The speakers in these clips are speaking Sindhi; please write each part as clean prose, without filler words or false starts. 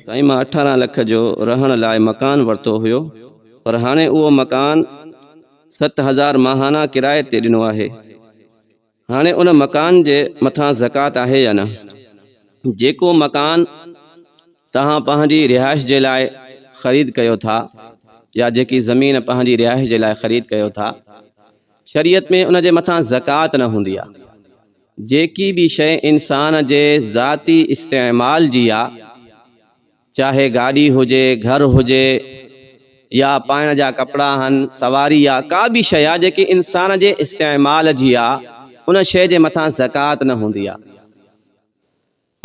سائين مان 18 لک جو رهڻ لاء مڪان ورتو هيو پر هاڻي اهو مڪان 7000 ماهانه ڪرائي تي ڏنو آهي هاڻي ان مڪان جي مٿان زڪوات آهي يا نه؟ جيڪو مڪان توهان پنهنجي رهائش جي لاء خريد ڪيو ٿا يا جيڪي زمين پنهنجي رهائش جي لاء خريد ڪيو ٿا شريعت ۾ ان جي مٿان زڪوات نه هوندي آهي. جيڪي به شيء انسان جي ذاتي استعمال جي آ، چاهي گاڏي هجي، گهر هجي يا پائڻ جا ڪپڙا هن، سواري آ، ڪا به شيء آ جيڪي انسان جي استعمال جي آ، ان شيء جي مٿان زڪوات نه هوندي آ.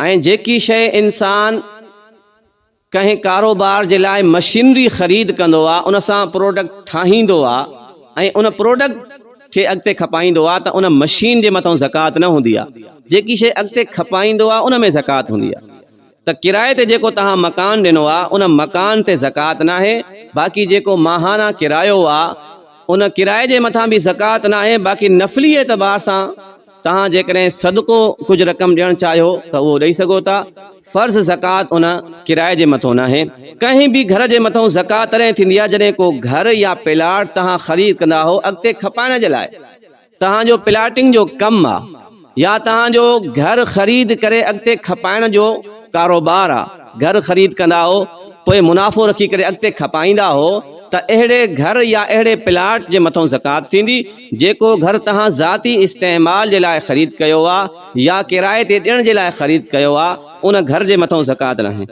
۽ جيڪي شيء انسان ڪنهن ڪاروبار جي لاء مشينري خريد ڪندو آ ان سان پروڊڪٽ ٺاهيندو آ ۽ ان پروڊڪٽ کي اڳتي کپائيندو آ ته ان مشين جي مٿان زڪوات نه هوندي آ جيڪي شيء اڳتي کپائيندو آ ان ۾ زڪوات هوندي آ ته ڪرائي تي جيڪو توهان مڪان ڏنو آ ان مڪان تي زڪوات ناهي باقي جيڪو ماهانه ڪرايو آ ان ڪرائي جي مٿان به زڪوات ناهي باقي نفلي اعتبار سان توهان جيڪڏهن صدقو ڪجهه رقم ڏيڻ چاهيو ته اهو ڏئي سگهو ٿا. فرض زڪوات ان ڪرائي جي مٿو ناهي. ڪنهن به گهر جي مٿئون زڪوات تڏهن ٿيندي آهي جڏهن ڪو گهر يا پلاٽ توهان خريد ڪندا آهو اڳتي کپائڻ جي لاء. توهان جو پلاٽنگ جو ڪم آ يا توهان جو گهر خريد ڪري اڳتي کپائڻ جو ڪاروبار آ. گهر خريد ڪندا هو پوء منافعو رکي ڪري اڳتي کپائيندا هو ته اهڙي گهر يا اهڙي پلاٽ جي مٿئون زڪوات ٿيندي جيڪو گهر توهان ذاتي استعمال جي لاء خريد ڪيو آ يا ڪرائي تي ڏيڻ جي لاء خريد ڪيو آ ان گهر جي مٿئون زڪوات ناهي.